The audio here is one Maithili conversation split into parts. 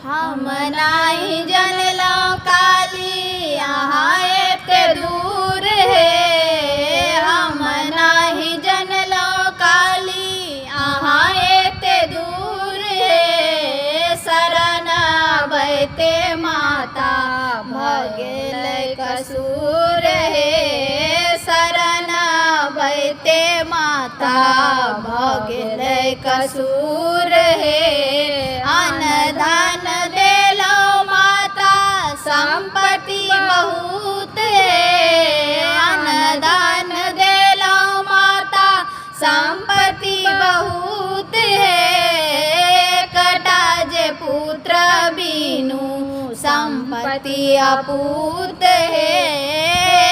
हम नाही जनलहुँ काली अहाँ एते दूर हे, हम नाही जनलहुँ काली अहाँ एते दूर हे, शरण अबैते माता भऽ गेलै कसूर हे, शरण अबैते माता भऽ गेलै कसूर हे, अन्न धन देलहुँ माता सम्पत्ति बहुत हे, अन्न धन देलहुँ माता सम्पत्ति बहुत हे, एकटा जे पुत्र बिनु सम्पत्ति अपूत हे,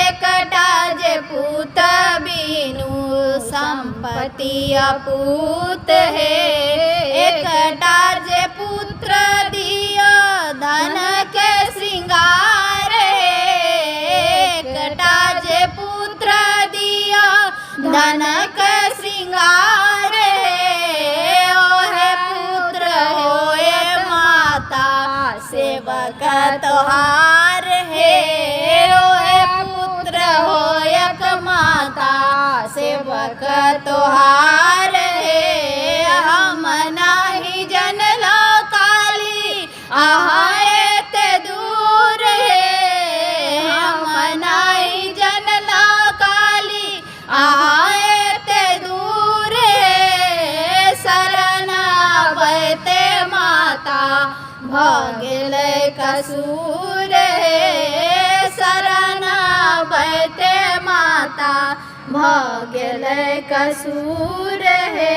एकटा जे पूत बिनु सम्पत्ति अपूत हे, एकटा जे पुत्र दिअ धन के श्रृंगार हे, एकटा जे पुत्र दिअ धन के श्रृंगार हे, ओहे पुत्र होए माता सेवक तोहार हे, ओहे पुत्र होयक माता सेवक तोहार हे, हम नाही जनला काली अहाँ एते दूर हे, हम नाही जनला काली अहाँ एते दूर हे, शरण अबैते माता भऽ गेलै कसूर हे, शरण अबैते माता भऽ गेलै कसूर हे।